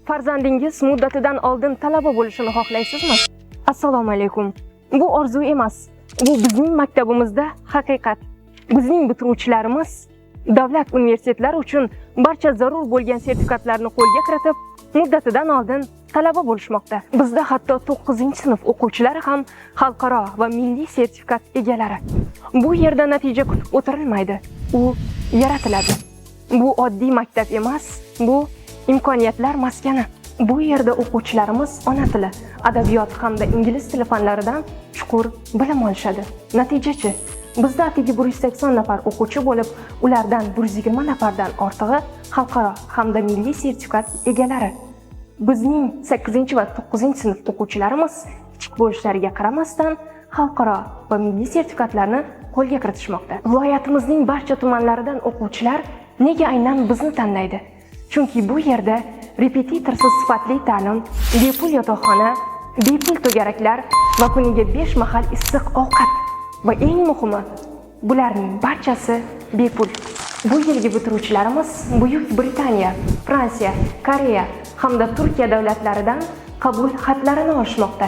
Farzandingiz muddatidan oldin talaba bo'lishini xohlaysizmi? Assalomu alaykum. Bu orzu emas. Bu bizning maktabimizda haqiqat. Bizning bitiruvchilarimiz davlat universitetlari uchun barcha zarur bo'lgan sertifikatlarni qo'lga kiritib, muddatidan oldin talaba bo'lishmoqda. Bizda hatto 9-sinf o'quvchilari ham xalqaro va milliy sertifikat egalari. Bu yerda natija kutib o'tirilmaydi. U yaratiladi. Bu oddiy maktab emas, bu imkoniyatlar maskani. Bu yerda o'quvchilarimiz ona tili, adabiyot hamda ingliz tili fanlaridan chuqur bilim olishadi. Natijachi, bizda atigi 180 nafar o'quvchi bo'lib, ulardan 120 nafardan ortig'i xalqaro hamda milliy sertifikat egalari. Bizning 8 va 9 sinf o'quvchilarimiz kichik bo'lishlariga qaramasdan xalqaro va milliy sertifikatlarni qo'lga kiritishmoqda. Viloyatimizning barcha tumanlaridan o'quvchilar nega aynan bizni tanlaydi? Chunki bu yerda repetitorsiz sifatli ta'lim, bepul yotoqxona, bepul to'garaklar va kuniga 5 mahal issiq ovqat va eng muhimi, bularning barchasi bepul. Bu yilgi bitiruvchilarimiz Buyuk Britaniya, Fransiya, Koreya hamda Turkiya davlatlaridan qabul xatlarini olishmoqda.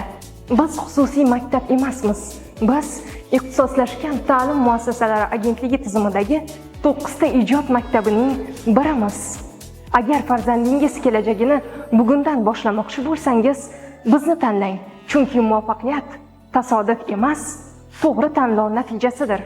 Biz xususiy maktab emasmiz. Biz ixtisoslashgan ta'lim muassasalari agentligi tizimidagi 9 ta ijod maktabining birimiz. Agar farzandingiz kelajagini bugundan boshlamoqchi bo'lsangiz, bizni tanlang. Chunki muvaffaqiyat tasodif emas, to'g'ri tanlov natijasidir.